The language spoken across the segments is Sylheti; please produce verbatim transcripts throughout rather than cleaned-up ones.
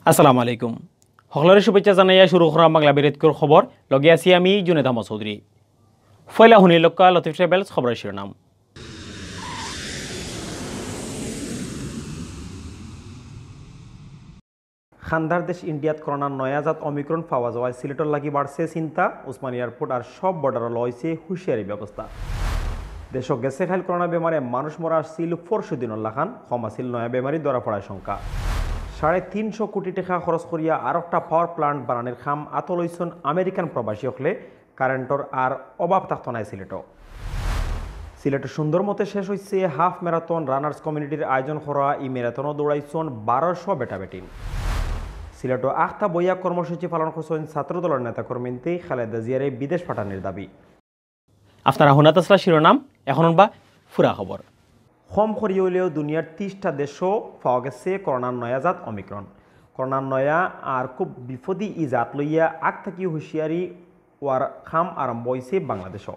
আসসালামু আলাইকুম। সকলরে শুভেচ্ছা জানাইয়া শুরু করা বাংলা বেরেতকুর খবর। লগে আছি আমি জুনেদ আহমদ চৌধুরী। পয়লা হুনিলউক্কা লতিফ ট্রাভেলস খবরর শিরোনাম। খান্দার দেশ ইন্ডিয়াত করোনার নয়া জাত অমিক্রন পাওয়া যাওয়ায় সিলেটর লাগি বাড়ছে চিন্তা। উসমানী এয়ারপোর্ট আর সব বর্ডারো লইছে হুঁশিয়ারি ব্যবস্থা। দেশো গেছে কাইল করোনা বেমারে মানুষ মরা আছিল পরশু দিনর লাখান, কম আছিল নয়া বেমারি ধরা পড়ার সংখ্যা। সাড়ে তিনশো কোটি টাকা খরচ করিয়া আরোকটা পাওয়ার প্লান্ট বানানির কাম আতো লইছন আমেরিকান প্রবাসী অকলে। কারেন্টর আর অভাব থাকতো নায় সিলেটো। সিলেটো সুন্দর মতে শেষ হইছে হাফ ম্যারাথন রানার্স কমিউনিটির আয়োজন করা। ই ম্যারাথনো দৌড়াইছন বারোশো বেটা বেটিন। সিলেটো আখতা বইয়া কর্মসূচি পালন করছন ছাত্র দলর নেতাকর্মীন্তে খালেদা জিয়ারে বিদেশ পাঠানির দাবি। আপনারা হুনাত আছলা শিরোনাম, এখন হুনবা ফুরা খবর। কম করি অইলেও দুনিয়ার তিরিশটা দেশো পাওয়া গেছে করোনার নয়া জাত অমিক্রন। করোনার নয়া আর খুব বিপদী ই জাত লইয়া আগ থাকি হুঁশিয়ারি অওয়ার কাম আরম্ভ হইছে বাংলাদেশো।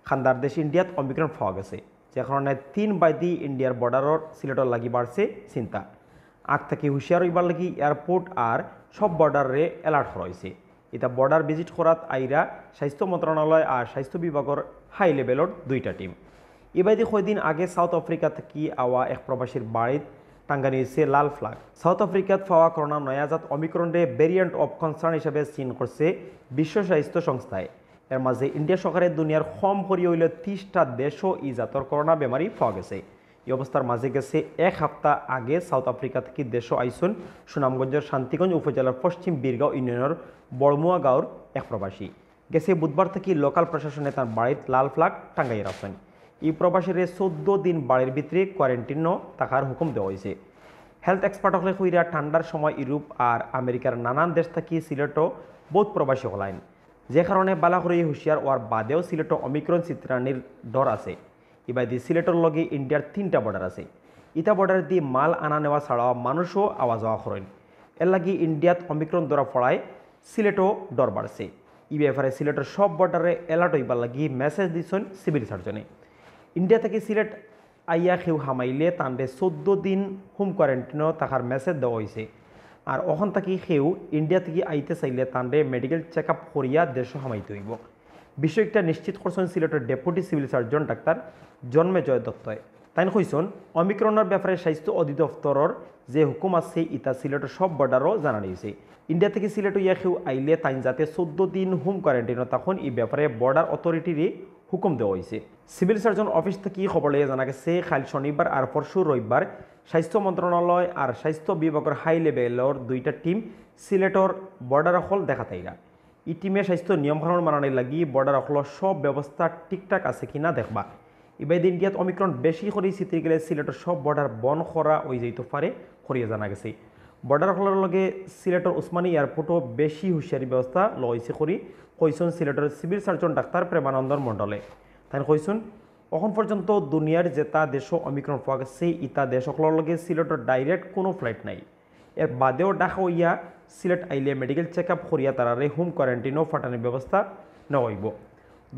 খান্দার দেশ ইন্ডিয়াত অমিক্রন পাওয়া গেছে, যে কারণে তিন বায়দি ইন্ডিয়ার বর্ডারর সিলেটর লাগি বাড়ছে চিন্তা। আগ থাকি হুঁশিয়ার হইবার লাগি এয়ারপোর্ট আর সব বর্ডাররে অ্যালার্ট করা হইছে। ইতা বর্ডার ভিজিট করাত আইরা স্বাস্থ্য মন্ত্রণালয় আর স্বাস্থ্য বিভাগর হাই লেভেলর দুইটা টিম। ইবাদি কয়দিন আগে সাউথ আফ্রিকা থাকি আওয়া এক প্রবাসীর বাড়িত টাঙ্গানি হইছে লাল ফ্ল্যাগ। সাউথ আফ্রিকাত পাওয়া করোনা নয়া জাত অমিক্রনরে ভেরিয়েন্ট অফ কনসার্ন হিসাবে চিন করছে বিশ্ব স্বাস্থ্য সংস্থায়। এর মাঝে ইন্ডিয়া সহকারে দুনিয়ার কম করি অইলেও তিরিশটা দেশো ই জাতর করোনা বেমারি পাওয়া গেছে। ই অবস্থার মাঝে গেছে এক হাপ্তা আগে সাউথ আফ্রিকা থাকি দেশো আইছন সুনামগঞ্জর শান্তিগঞ্জ উপজেলার পশ্চিম বীরগাঁও ইউনিয়নর বড়মুয়া গাঁওর এক প্রবাসী। গেছে বুধবার থাকি লোকাল প্রশাসনে তার বাড়িত লাল ফ্ল্যাগ টাঙ্গাইয়া রাখছন। ই প্রবাসীরে চৌদ্দ দিন বাড়ির ভিতরে কোয়ারেন্টিনো থাকার হুকুম দেওয়া হইছে। হেলথ এক্সপার্ট অকলে কইরা ঠান্ডার সময় ইউরোপ আর আমেরিকার নানান দেশ থাকি সিলেটো বউত প্রবাসী অকল আইন, যে কারণে বালা করি হুঁশিয়ার অওয়ার বাদেও সিলেটো অমিক্রন ছিতরানির ডর আছে। ইবাদি সিলেটর লগে ইন্ডিয়ার তিনটা বর্ডার আছে। ইতা বর্ডারেদি মাল আনা নেওয়া ছাড়াও মানুষও আওয়া যাওয়া করইন। এর লাগি ইন্ডিয়াত অমিক্রন ধরা পড়ায় সিলেটো ডর বাড়ছে। ই ব্যাপারে সিলেটর সব বর্ডারে অ্যালার্ট হইবার লাগি মেসেজ দিছন সিভিল সার্জনে। ইন্ডিয়া থাকি সিলেট আইয়া কেউ হামাইলে তানরে চৌদ্দ দিন হোম কোয়ারেন্টিনো থাকার মেসেজ দেওয়া হইছে। আর অখন থাকি কেউ ইন্ডিয়া থাকি আইতে চাইলে তানরে মেডিকেল চেক আপ করিয়া দেশো হামাইতে হইব। বিষয়টা নিশ্চিত করছন সিলেটর deputy civil surgeon doctor Janmejay দত্তয়। তাইন কইছন, অমিক্রনর ব্যাপারে স্বাস্থ্য অধিদপ্তরর যে হুকুম আছে, ইতা সিলেটর সব বর্ডারও জানানি হইছে। ইন্ডিয়া থাকি সিলেট হইয়া কেউ আইলে তাইন যাতে চৌদ্দ দিন হোম কোয়ারেন্টিনো থাকইন, ই ব্যাপারে বর্ডার অথরিটিরে হুকুম দেওয়া হইছে। সিভিল সার্জন অফিস থাকি খবর লইয়া জানা গেছে, কাইল শনিবার আর পরশু রবিবার স্বাস্থ্য মন্ত্রণালয় আর স্বাস্থ্য বিভাগর হাই লেভেলর দুইটা টিম সিলেটর বর্ডার অকল দেখাত আইরা। ই টিমে স্বাস্থ্য নিয়মকানুন মানানির লাগি বর্ডার অকলর সব ব্যবস্থা ঠিকঠাক আছে কিনা দেখবা। ইবাদি ইন্ডিয়াত অমিক্রন বেশি করি ছিতরি গেলে সিলেটর সব বর্ডার বন্ধ করা হইযাইতো পারে করিয়া জানা গেছে। বর্ডার অকলর লগে সিলেটর উসমানী এয়ারপোর্টও বেশি হুঁশিয়ারি ব্যবস্থা লইছে করি কইছন সিলেটর সিভিল সার্জন ডাক্তার প্রেমানন্দন মণ্ডলে। তাইন কইছন, অখন পর্যন্ত দুনিয়ার যেতা দেশো অমিক্রন পাওয়া গেছে, ইতা দেশ অকলর লগে সিলেটর ডাইরেক্ট কোনো ফ্লাইট নাই। এর বাদেও ঢাকা হইয়া সিলেট আইলে মেডিকেল চেক আপ করিয়া তারারে হোম কোয়ারেন্টিনো ফাটানির ব্যবস্থা নেওয়া হইব।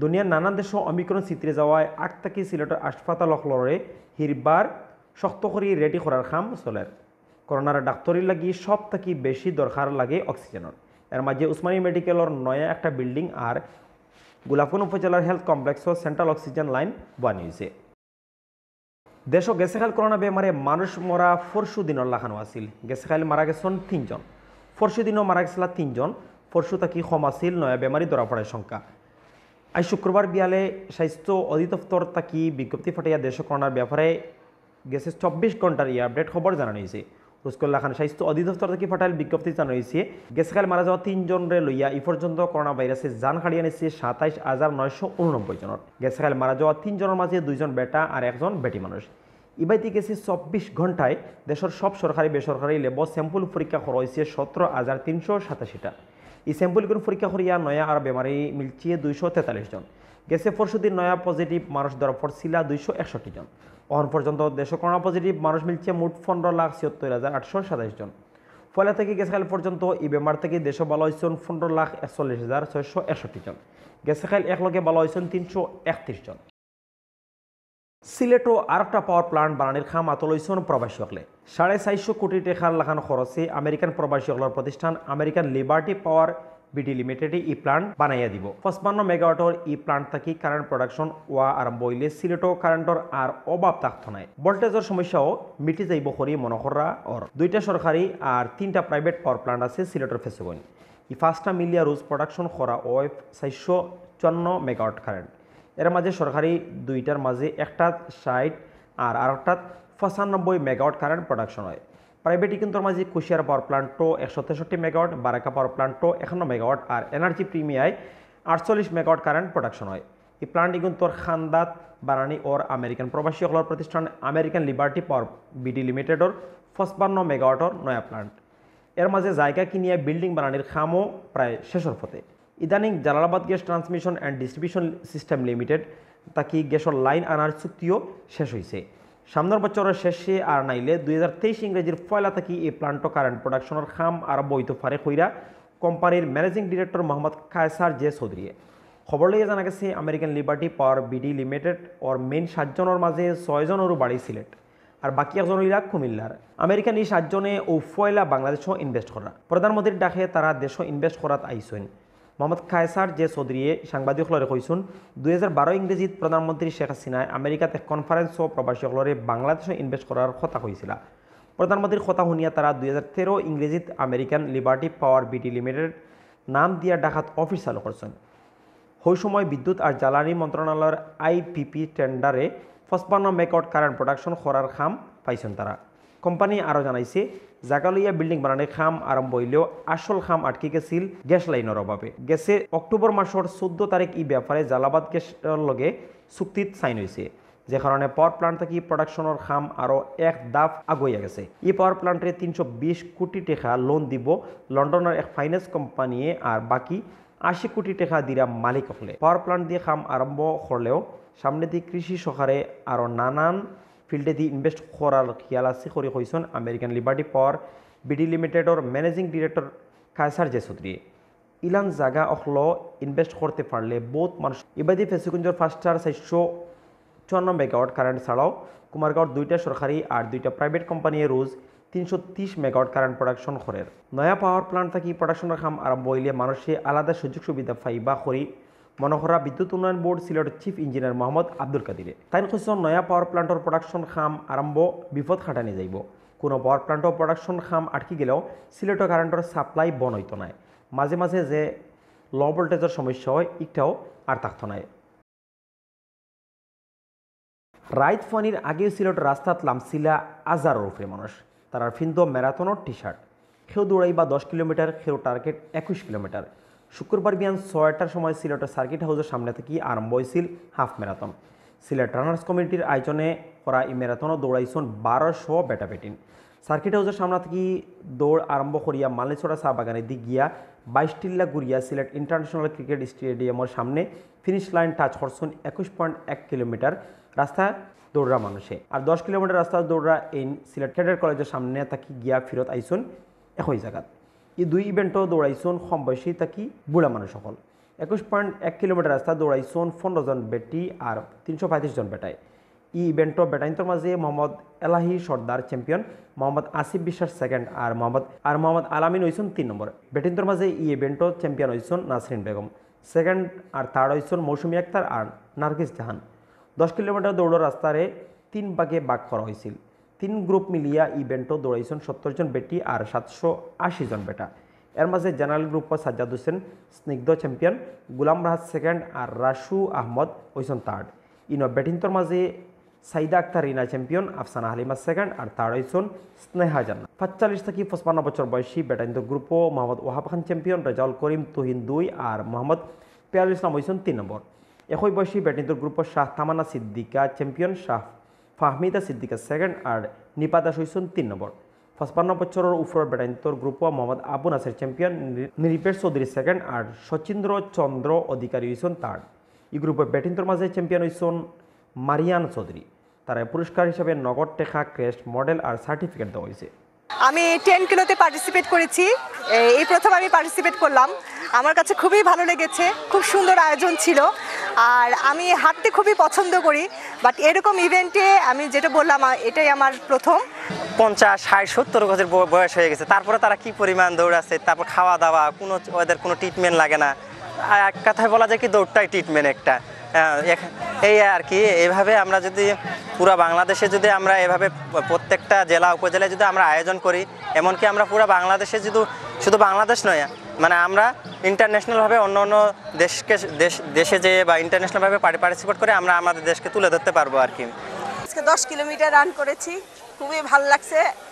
দুনিয়ার নানান দেশো অমিক্রন ছিতরে যাওয়ায় আগ থাকি সিলেটর হাসপাতাল অকলরে হিরবার শক্ত করি রেডি করার কাম চলের। করোনার ডাক্তারির লাগি সব থাকি বেশি দরকার লাগে অক্সিজেনর। এর মাঝে উসমানী মেডিকেলর নয়া একটা বিল্ডিং আর গোলাপগঞ্জ উপজেলার হেলথ কমপ্লেক্সও সেন্ট্রাল অক্সিজেন লাইন বওয়ানি হইছে। দেশো গেছে কাইল করোনা বেমারে মানুষ মরা পরশু দিনর লাখানো আছিল। গেছে কাইল মারা গেছন তিনজন। পরশু দিনও মারা গেছিলা তিনজন। পরশু থাকি কম আছিল নয়া বেমারি ধরা পড়ার সংখ্যা। আজ শুক্রবার বিয়ালে স্বাস্থ্য অধিদপ্তর থাকি বিজ্ঞপ্তি ফাটাইয়া দেশো করোনার ব্যাপারে গেছে চব্বিশ ঘন্টার ই আপডেট খবর জানানি হইছে। রুজকল্লা খান স্বাস্থ্য অধিদপ্তর থাকি ফাটাইল বিজ্ঞপ্তি জানানি হইছে, গেছে কাইল মারা যাওয়া তিনজনরে লইয়া ই পর্যন্ত করোনা ভাইরাসে জান কাড়িয়া নিছে সাতাইশ হাজার নয়শো উননব্বই জনর। গেছে কাইল মারা যাওয়া তিনজনর মাঝে দুইজন বেটা আর একজন বেটি মানুষ। ইবাদি গেছে চব্বিশ ঘন্টায় দেশর সব সরকারি বেসরকারি ল্যাবো স্যাম্পল পরীক্ষা করা হইছে সতেরো হাজার তিনশো সাতাশিটা। ই স্যাম্পলগুন পরীক্ষা করিয়া নয়া আর বেমারি মিলছে দুইশো তেতাল্লিশ জন। গেছে পরশু দিন নয়া পজিটিভ মানুষ ধরা পড়ছিলা দুইশো একষট্টি জন। অখন পর্যন্ত দেশো করোনা পজিটিভ মানুষ মিলছে মোট পনেরো লাখ ছিয়াত্তর হাজার আটশো সাতাইশ জন। পয়লা থাকি গেছে কাইল পর্যন্ত ই বেমার থাকি দেশো বালা হইছন পনেরো লাখ একচল্লিশ হাজার ছয়শো একষট্টি জন। গেছে কাইল এক লগে বালা হইছন তিনশো একত্রিশ জন। সিলেটো আরোকটা পাওয়ার প্লান্ট বানানির কাম আতো লইছইন প্রবাসী অকলে। সাড়ে চাইরশো কোটি টেকার লাখান খরচে আমেরিকান প্রবাসী অকলর প্রতিষ্ঠান আমেরিকান লিবার্টি পাওয়ার বিডি লিমিটেডে ই প্লান্ট বানাইয়া দিবো। পঁচপান্ন মেগাওয়াটর ই প্লান্ট থাকি কারেন্ট প্রোডাকশন অওয়া আরম্ভ অইলে সিলেটো কারেন্টর আর অভাব থাকতো নায়। ভোল্টেজর সমস্যাও মিটি যাইবো করি মনো কররা অর। দুইটা সরকারি আর তিনটা প্রাইভেট পাওয়ার প্লান্ট আছে সিলেটর ফেঞ্চুগঞ্জ। ই পাঁচটা মিলিয়া রোজ প্রোডাকশন করা অয় চাইরশো চুয়ান্ন মেগাওয়াট কারেন্ট। এর মাঝে সরকারি দুইটার মাঝে একটাত ষাইট আর আরোকটাত পঁচানব্বই মেগাওয়াট কারেন্ট প্রোডাকশন অয়। প্রাইভেট ইগুন্তর মাঝে কুশিয়ারা পাওয়ার প্লান্টো একশো তেষট্টি মেগাওয়াট, বারাকা পাওয়ার প্লান্টো একান্ন মেগাওয়াট আর এনার্জি প্রিমিয়ায় আটচল্লিশ মেগাওয়াট কারেন্ট প্রোডাকশন অয়। ই প্লান্ট ইগুন্তর খান্দাত বানানি অর আমেরিকান প্রবাসী অকলর প্রতিষ্ঠান আমেরিকান লিবার্টি পাওয়ার বিডি লিমিটেডর পঁচপান্ন মেগাওয়াটর নয়া প্লান্ট। এর মাঝে জাগা কিনিয়া বিল্ডিং বানানির কামও প্রায় শেষর পথে। ইদানিং Jalalabad gas transmission and distribution system limited থাকি গ্যাসর লাইন আনার চুক্তিও শেষ অইছে। সামনর বছরর শেষে আর নাইলে দুই হাজার তেইশ ইংরেজির পয়লা থাকি ই প্লান্টো কারেন্ট প্রোডাকশনর কাম আরম্ভ অইতো পারে কইরা কোম্পানির ম্যানেজিং ডিরেক্টর মোহাম্মদ কায়সার জে চৌধুরীয়ে। খবর লইয়া জানা গেছে, American liberty power BD limited or main সাতজনর মাঝে ছয়জনরও বাড়ি সিলেট, আর বাকি একজন অইলা কুমিল্লার। আমেরিকান ই সাতজনে অউ পয়লা বাংলাদেশো ইনভেস্ট করা। প্রধানমন্ত্রীর ডাকে তারা দেশো ইনভেস্ট করাত আইছইন। মোহাম্মদ কায়সার জে চৌধুরীয়ে সাংবাদিক অকলরে কইছইন, দুই হাজার বারো ইংরেজিত প্রধানমন্ত্রী শেখ হাসিনায় আমেরিকাত এক কনফারেন্সো প্রবাসী অকলরে বাংলাদেশো ইনভেস্ট করার কথা কইছিলা। প্রধানমন্ত্রীর কথা হুনিয়া তারা দুই হাজার তেরো ইংরেজিত আমেরিকান লিবার্টি পাওয়ার বিডি লিমিটেড নাম দিয়া ঢাকাত অফিস চালু করছইন। হউ সময় বিদ্যুৎ আর জ্বালানি মন্ত্রণালয়র আইপিপি টেন্ডারে পঁচপান্ন মেগাওয়াট কারেন্ট প্রোডাকশন করার কাম পাইছইন তারা। কোম্পানি আরও জানাইছে, জাগা লইয়া বিল্ডিং বানানির কাম আরম্ভ অইলেও আসল কাম আটকি গেছিল গ্যাস লাইনর অভাবে। গেছে অক্টোবর মাসর চৌদ্দ তারিখ ই ব্যাপারে জালালাবাদ গ্যাসর লগে চুক্তিত সাইন অইছে, যে কারণে পাওয়ার প্লান্ট থাকি প্রোডাকশনর কাম আরও এক ধাপ আগুয়াইয়া গেছে। ই পাওয়ার প্লান্টরে তিনশো বিশ কোটি টেকা লোন দিবো লন্ডনর এক ফাইন্যান্স কোম্পানিয়ে, আর বাকি আশি কোটি টেকা দিরা মালিক অকলে। পাওয়ার প্লান্ট দি কাম আরম্ভ করলেও সামনেদি কৃষি সহকারে আরও নানান ফিল্ডেদি ইনভেস্ট করার খিয়াল আছে করি কইছইন আমেরিকান লিবার্টি পাওয়ার বিডি লিমিটেডর ম্যানেজিং ডিরেক্টর কায়সার জে চৌধুরীয়ে। ইলান জাগা অকলো ইনভেস্ট করতে পারলে বউত মানুষ ইবাদি ফেঞ্চুগঞ্জর পাঁচটার চাইরশো চুয়ান্ন মেগাওয়াট কারেন্ট ছাড়াও কুমারগাঁওর দুইটা সরকারি আর দুইটা প্রাইভেট কোম্পানিয়ে রোজ তিনশো তিরিশ মেগাওয়াট কারেন্ট প্রোডাকশন করের। নয়া পাওয়ার প্লান্ট থাকি প্রোডাকশনর কাম আরম্ভ অইলে মানুষে আলাদা সুযোগ সুবিধা পাইবা করি মনো করা বিদ্যুৎ উন্নয়ন বোর্ড সিলেটর চিফ ইঞ্জিনিয়ার মোহাম্মদ আব্দুল কাদিরে। তাইন কইছইন, নয়া পাওয়ার প্লান্টর প্রোডাকশন কাম আরম্ভ বিপদ খাটানি যাইবো। কুনু পাওয়ার প্লান্টর প্রোডাকশন কাম আটকি গেলেও সিলেটো কারেন্টর সাপ্লাই বন্ধ অইতো নায়। মাঝে মাঝে যে লো ভোল্টেজর সমস্যা অয়, ইটাও আর থাকতো নায়। রাইত ফুয়ানির আগেউ সিলেটর রাস্তাত লামছিলা আজারর উপরে মানুষ। তারার ফিন্দো ম্যারাথনর টি শার্ট। কেউ দৌড়াইবা দশ কিলোমিটার, কেউ টার্গেট একুশ কিলোমিটার। শুক্রবার বিয়ান ছয়টার সময় সিলেটর সার্কিট হাউসর সামনে থাকি আরম্ভ অইছিল হাফ ম্যারাথন। সিলেট রানার্স কমিটির আয়োজনে করা ই ম্যারাথনো দৌড়াইছইন বারোশো বেটা বেটিন। সার্কিট হাউসর সামনে থাকি দৌড় আরম্ভ করিয়া মালনীছড়া চা বাগানেদি গিয়া বাইশ টিল্লা ঘুরিয়া সিলেট ইন্টারন্যাশনাল ক্রিকেট স্টেডিয়ামর সামনে ফিনিশ লাইন টাচ করছইন একুশ পয়েন্ট এক কিলোমিটার রাস্তা দৌড়রা মানুষে। আর দশ কিলোমিটার রাস্তা দৌড়রা এইন সিলেট ক্যাডেট কলেজর সামনে থাকি গিয়া ফিরত আইছইন একই জাগাত। ই দুই ইভেন্টো দৌড়াইছইন কম বয়সী থাকি বুড়া মানুষ অকল। একুশ পয়েন্ট এক কিলোমিটার রাস্তা দৌড়াইছইন পনেরো জন বেটি আর তিনশো পঁয়ত্রিশ জন বেটায়। ই ইভেন্টো বেটাইন্তর মাঝে মোহাম্মদ এলাহি সর্দার চ্যাম্পিয়ন, মোহাম্মদ আসিফ বিশ্বাস সেকেন্ড আর মোহাম্মদ, আর মোহাম্মদ আলামিন অইছইন তিন নম্বর। বেটিন্তর মাঝে ই ইভেন্টো চ্যাম্পিয়ন অইছইন নাসরিন বেগম, সেকেন্ড আর থার্ড অইছইন মৌসুমী আক্তার আর নার্গিস জাহান। দশ কিলোমিটার দৌড়র রাস্তারে তিন ভাগে ভাগ করা অইছিল। তিন গ্রুপ মিলিয়া ইভেন্টো দৌড়াইছইন সত্তর জন বেটি আর সাতশো আশি জন বেটা। এর মাঝে জেনারেল গ্রুপো সাজ্জাদ হোসেন স্নিগ্ধ চ্যাম্পিয়ন, গুলাম রাহাত সেকেন্ড আর রাশু আহমদ অইছইন থার্ড। ইনো বেটিন্তর মাঝে সাইদা আক্তার রিনা চ্যাম্পিয়ন, আফসানা হালিমা সেকেন্ড আর থার্ড অইছইন স্নেহা জান্নাত। পাঁচচল্লিশ থাকি পঁচপান্ন বছর বয়সী বেটাইন্তর গ্রুপো মোহাম্মদ ওয়াহাব খান চ্যাম্পিয়ন, রেজাউল করিম তুহিন দুই আর মোহাম্মদ পেয়ারুল ইসলাম অইছইন তিন নম্বর। একই বয়সী বেটাইন্তর গ্রুপো শাহ তামান্না সিদ্দিকা চ্যাম্পিয়ন, শাহ ফাহমিদা সিদ্দিকা সেকেন্ড আর নিপা দাস অইছইন তিন নম্বর। পঁচপান্ন বছরর উপরর বেটাইন্তর গ্রুপো মোহাম্মদ আবু নাসের চ্যাম্পিয়ন, নি-, নৃপেশ চৌধুরী সেকেন্ড আর শচীন্দ্র চন্দ্র অধিকারী অইছইন থার্ড। ই গ্রুপো বেটিন্তর মাঝে চ্যাম্পিয়ন অইছইন মারিয়ান চৌধুরী। তারারে পুরস্কার হিসাবে নগদ টেকা, ক্রেস্ট, মেডেল আর সার্টিফিকেট দেওয়া অইছে। আমি টেন কিলোতে পার্টিসিপেট করেছি। এ- এই প্রথম আমি পার্টিসিপেট করলাম। আমার কাছে খুবই ভালো লেগেছে, খুব সুন্দর আয়োজন ছিল। আর আমি হাঁটতে খুবই পছন্দ করি, বাট এরকম ইভেন্টে আমি যেটা বললাম, আ- এটাই আমার প্রথম। পঞ্চাশ, ষাট, সত্তর বছর ব- বয়স হয়ে গেছে, তারপরে তারা কি পরিমাণ দৌড়াচ্ছে, তারপর খাওয়া দাওয়া, কোনো ওদের কোনো ট্রিটমেন্ট লাগে না। আর এক কথায় বলা যায় কি, দৌড়টাই ট্রিটমেন্ট একটা। আহ, এখ- এই আর কি। এইভাবে আমরা যদি পুরা বাংলাদেশে যদি আমরা এভাবে প্রত্যেকটা জেলা উপজেলায় যদি আমরা আয়োজন করি, এমনকি আমরা পুরা বাংলাদেশে শুধু শুধু বাংলাদেশ নয়, মানে আমরা ইন্টারন্যাশনালভাবে অন্য অন্য দেশকে দেশ দেশে যেয়ে বা ইন্টারন্যাশনালভাবে পার্টিসিপেট করে আমরা আমাদের দেশকে তুলে ধরতে পারবো আর কি। আজকে দশ কিলোমিটার রান করেছি, খুবই ভালো লাগছে।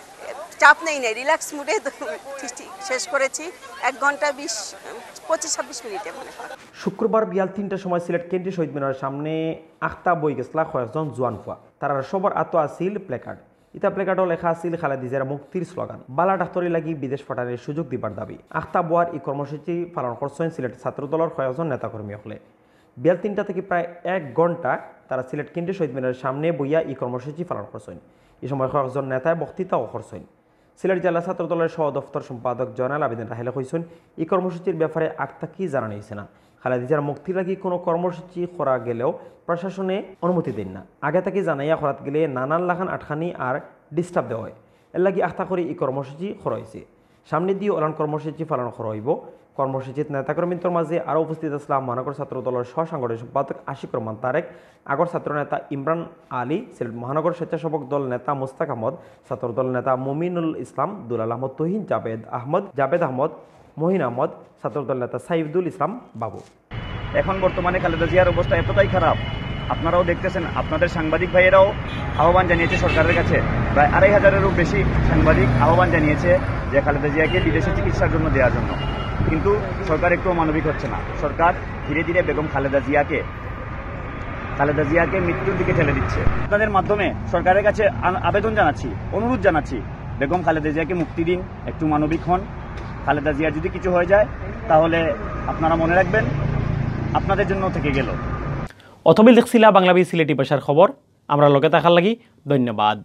চাপ নেই নেই, রিল্যাক্স মুডে শেষ করেছি। এক ঘন্টা বিশ, পঁচিশ ছাব্বিশ মিনিটে মনে হয়। শুক্রবার বিয়াল তিনটার সময় সিলেট কেন্দ্রীয় শহীদ মিনারের সামনে আখতা বই গেছলা কয়েকজন জোয়ান ফুয়া। তারার সবার আতো আছিল প্লেকার্ড। ইতা প্লেকার্ডও লেখা আছিল খালেদা জিয়ার মুক্তির স্লোগান, বালা ডাক্তরি লাগি বিদেশ ফাটানির সুযোগ দিবার দাবি। আখতা বওয়ার ই কর্মসূচি পালন করছেন সিলেট ছাত্র দলের কয়েকজন নেতাকর্মী অকলে। বিয়াল তিনটা থেকে প্রায় এক ঘন্টা তারা সিলেট কেন্দ্রীয় শহীদ মিনারের সামনে বইয়া ই কর্মসূচি পালন করছেন। এই সময় কয়েকজন নেতায় বক্তৃতাও করছেন। সিলেট জেলা ছাত্র দলের সহ দপ্তর সম্পাদক জয়নাল আবেদিন রাহেলে কইছেন, ই কর্মসূচির ব্যাপারে আগ থাকি জানানি হয়েছে না। খালেদা জিয়ার মুক্তির লাগি কোনো কর্মসূচি করা গেলেও প্রশাসনে অনুমতি দেন না। আগে থাকি জানাইয়া করাত গেলে নানান লাখান আটকানি আর ডিস্টার্ব দেওয়া হয়। এর লাগি আখতা করে ই কর্মসূচি করা হয়েছে। সামনে দিয়ে অলান কর্মসূচি পালন করা হইব। কর্মসূচিত নেতাকর্মীদের মাঝে আরও উপস্থিত আছলা মহানগর ছাত্র দলের সহ সাংগঠনিক সম্পাদক আশিকুর রহমান তারেক, আগর ছাত্র নেতা ইমরান আলী, সিলেট মহানগর স্বেচ্ছাসেবক দল নেতা মুস্তাক আহমদ, ছাত্র দল নেতা মুমিনুল ইসলাম, দুলাল আহমদ তুহিন, জাবেদ আহমদ, জাবেদ আহমদ, মহিন আহমদ, ছাত্র দল নেতা সাইফুল ইসলাম বাবু। এখন বর্তমানে খালেদা জিয়ার অবস্থা এতটাই খারাপ, আপনারাও দেখতেছেন, আপনাদের সাংবাদিক ভাইয়েরাও আহ্বান জানিয়েছে সরকারের কাছে। প্রায় আড়াই হাজারেরও বেশি সাংবাদিক আহ্বান জানিয়েছে যে খালেদা জিয়াকে বিদেশে চিকিৎসার জন্য দেওয়ার জন্য, কিন্তু সরকার একটু মানবিক হচ্ছে না। সরকার ধীরে ধীরে বেগম খালেদা জিয়াকে খালেদা জিয়াকে মৃত্যুর দিকে ঠেলে দিচ্ছে। আপনাদের মাধ্যমে সরকারের কাছে আন- আবেদন জানাচ্ছি, অনুরোধ জানাচ্ছি, বেগম খালেদা জিয়াকে মুক্তি দিন, একটু মানবিক হন। খালেদা জিয়ার যদি কিছু হয়ে যায়, তাহলে আপনারা মনে রাখবেন, আপনাদের জন্য থেকে গেল। অথবিল দেখছিলা বাংলাবি সিলেটি ভাষার খবর। আমরা লগে থাকার লাগি ধন্যবাদ।